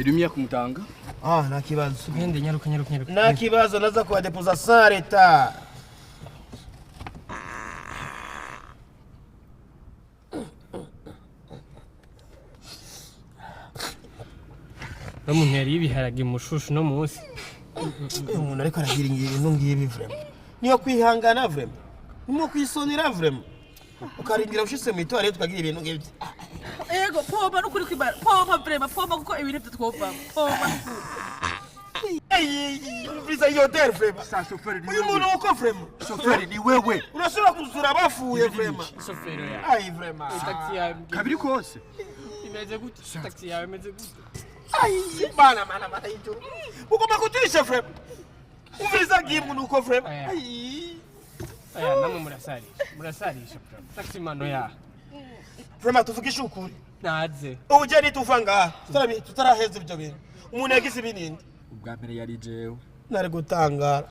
Les lumières kumutanga. Ah, nta kibazo. Gende, nyaruka, nyaruka, nyaruka. Nta kibazo, naza kubadepoza sans retard. No muntu yariye ibiharage mushushu no munsi. Uyu muntu ariko aragira ibintu ngibi, vraiment niyo kwihangana, vraiment niyo kwisonera, vraiment ukarindira ushitse mu itorero tukagira ibintu ngibyo. Ego, pompa n'ukuri kwibara, pompa vraiment, pompa, kuko ibintu byo twovamo, pompa n'ukuri. Umviriza iyo odeur, vraiment. Sa chauffeur ni Uyu muntu uko, vraiment. Chauffeur ni wewe. Urashobora kuzura bafuye, vraiment. Shoferi ya. Ai, vraiment. Taxi yawe. Kabiri kose. Imeze gute? Taxi yawe imeze gute? Ai, mana, mana, mana y'ijuru, ugomba kuturisha, vraiment. Umviriza ngiye umuntu uko, vraiment. Aya. Ai. Aya, namwe murasarisha, murasarisha bro. Taxi mano ya. Vraiment, tuvugishe ukuri. Naze. Ubu je nituva ngaha tutaraheza ibyo bintu, umuntu yagize ibinindi. Ubwa mbere yari jewe. Nari gutangara.